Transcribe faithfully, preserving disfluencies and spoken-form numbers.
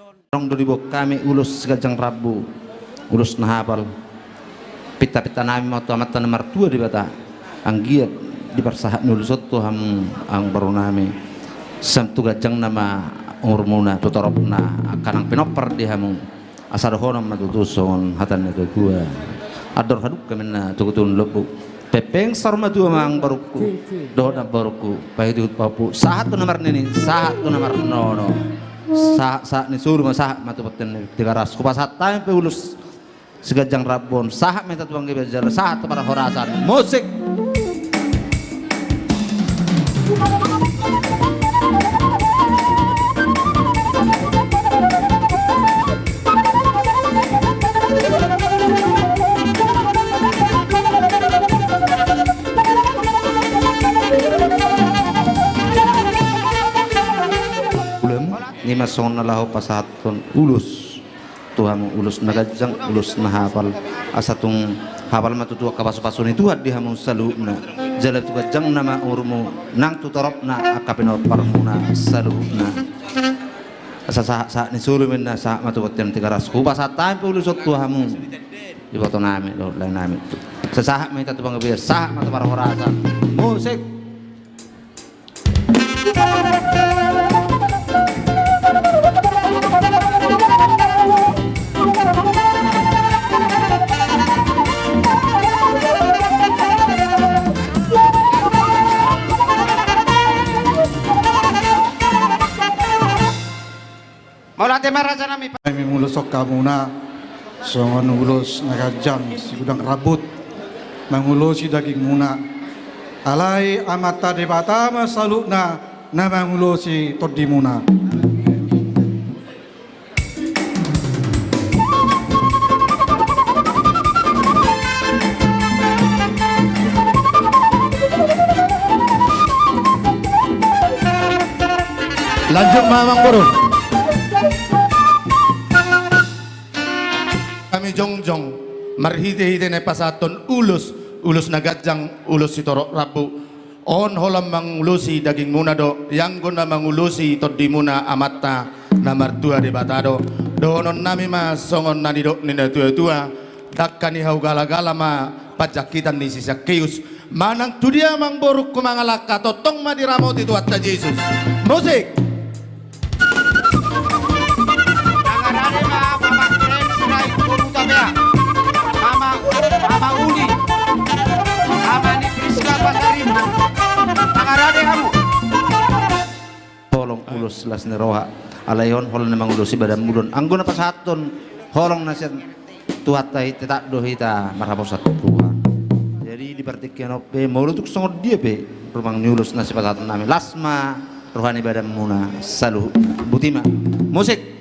Adong do diboan hami ulos siganjang rambu, ulos na hapal. Pintapinta nami ma tu Amanta na martua Debata, anggiat diparsahat ni ulos on tu hamu amangboru nami, sai tu ganjangna ma umurmuna, tu toropna angka na pinompar di hamu. Asa dohonon ma tutu songon hata ni natuatua: Andor hadungka ma inna tu togu ni lombu, pengpeng saur matua ma amangborungku dohot namborungku, pahutihut pahompu, sahat tu na marnini, sahat tu na marnono, sahat, sahat ni solu ma sahat ma tu bontean ni Tigaras. Hupasahat hami pe ulos siganjang rambu on, sahat ma hita tu panggabean jala sahat tu parhorasan. Musik. Ulam, i ma songon na laho pasahathon ulos tu hamu, ulos na ganjang, ulos na hapal. Asa tung hapal ma tutu angka pasupasu ni Tuhan di hamu saluhutna. Jala tu ganjangna ma umurmu, nang tu toropna angka pinomparmuna saluhutna. Asa sahat, sahat ni solu ma inna, sahat ma tu bontean ni Tigaras. Hupasahat hami pe ulos on tu hamu, iboto nami dohot lae nami. Asa sahat ma hita tu panggabean, sahat ma tu parhorasan. Musik. Mauliate ma, raja nami. Hami manguloshon hamuna songon ulos na ganjang sigudang rambut, mangulosi dagingmuna. Alai Amanta Debata ma saluhutna na mangulosi tondimuna. Lanjut ma amangboru. Hami jongjong marhitehite na pasahathon ulos, ulos na ganjang, ulos sitorop rambu. On holan mangulosi dagingmuna do, ianggo na mangulosi tondimuna Amanta na martua Debata do. Dohonon nami ma songon na nidok ni natuatua: Dangka ni hau galagala ma panjangkitan ni si Sakeus. Manang tudia amangborungku mangalangka, tongtong ma diramoti Tuhanta Jesus. Musik. Mangarade ma Mama Grace Sirait Boru Tapea. Mama, Mama Uli. Mama ni Priska Pasaribu. Mangarade hamu. Holong ulos las ni roha. Alai on holan na mangulosi badanmu do on. Anggo na pasahathon holong na sian Tuhanta i, tetap do hita marhaposan tu Tuhan. Jadi di partingkian on pe, molo tung songon dia pe rumang ni ulos na sipasahaton nami, las ma roha ni badanmuna saluhutna. Boti ma. Musik.